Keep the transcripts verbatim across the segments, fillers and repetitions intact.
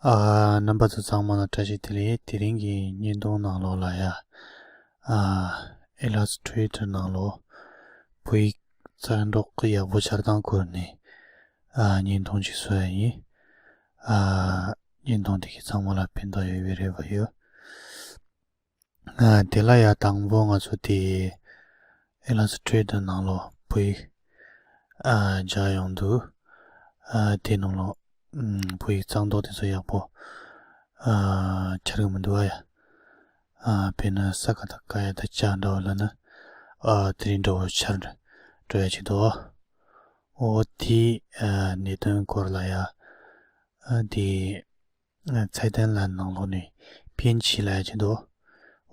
ཨ། རྣམ་པ་ཚོ་ཚང་མ་ལ་བཀྲ་ཤིས་བདེ་ལེགས། དེ་རིང་གི་བརྙན་ཐུང་ནང་ལོགས་ལ་ཡ། ཨ། ཨི་ལ་སི་ཊི་རེ་ཊར་ནང་ལོགས་བོད་ཡིག་གསལ་སྒྲོག་གི་ཡག་པོ་འཆར་སྟངས་སྐོར་ནས། ཨ། བརྙན་ཐུང་ཅིག་བཟོ་ཡ་ཡིན། ཨ། བརྙན་ཐུང་དེ་གིས་ཚང་མ་ལ་ཕན་ཐོགས་ཡོད་པའི་རེ་བ་ཡོད། ཨ། དེ་ལ་ཡ་དང་པོ་ང་ཚོ་དེ་ཨི་ལ་སི་ཊི་རེ་ཊར་ནང་ལོགས་བོད་ཡིག་ཨ། སྦྱར་ཡོང་དུས། ཨ། དེ་ནང་ལོགས་ཨམ། བོད་ཡིག་གཙང་ཏོག་དེ་ཚོ་ཡག་པོ་ཨ། འཆར་གི་མི་འདུག་ཨ་ཡ། ཨ། དཔེར་ན་ས་ཀ་དང་ཀ་ཡ་དང་ཅ་འདྲ་བོ་ལབ་ན། ཨ། དེ་རིང་འདྲ་བོ་འཆར་འགྲོ་ཡ་ཅིག་འདུག། འོ་དེ་ཨ། གནད་དོན་སྐོར་ལ་ཡ། ཨ། དེ་ཨ། ཚེག་དོན་ལབ་ནང་ལོགས་ནས་པིན་ཆི་ལབ་ཡ་ཅིག་འདུག།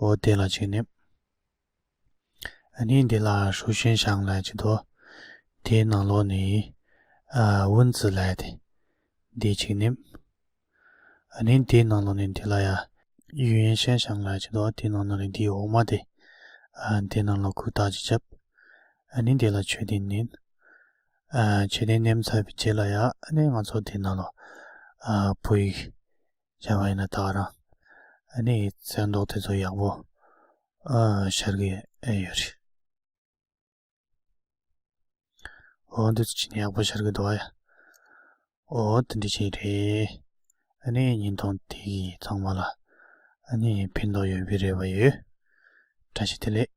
འོ་དེ་ལ་ཅིག་ནེམ། ཨ་ནི་འདི་ལ་书信箱ལབ་ཅིག་འདུག། དེའི་ནང་ལོགས་ནས་ཨ། 文字ལབ་ཡ་དེ། འདི་ཅིག་ནེམ། ཨ་ནི་འདིའི་ནང་ལོགས་ནས་འདི་ལ་ཡ་语音信箱ལབ་ཅིག་འདུག། དེའི་ནང་ན་རེད། འདིའི་འོག་མ་དེ། ཨ། འདིའི་ནང་ལོགས་ཁུག་རྟགས་ཅིག་བརྒྱབ། ཨ་ནི་འདི་ལ་ཆོས་དེ་ནེམ། ཨ། ཆོས་དེ་ནེམ་ཚར་བའི་རྗེས་ལ་ཡ། ཨ་ནི་ང་ཚོ་དེའི་ནང་ལོགས་ཨ། བོད་ཡིག་བྱས་པ་ཡིན་ན་ད་ག་རང་། ཨ་ནི་གསལ་མདོག་དེ་ཚོ་ཡག་པོ་ཨ། ཤར་གི་ཨེ་ཡོད་རེད། འོ་འདི་ཚོ་ཕྱིན་ཡག་པོ་ཤར་གི་འདུག་ཨ་ཡ། འོ་དེ་འདྲ་ཅིག་རེད། ཨ་ནི་བརྙན་ཐུང་དེ་གིས་ཚང་མ་ལ་ཨ་ནི་ཕན་ཐོགས་ཡོད་པའི་རེ་བ་ཡོད། བཀྲ་ཤིས་བདེ་ལེགས།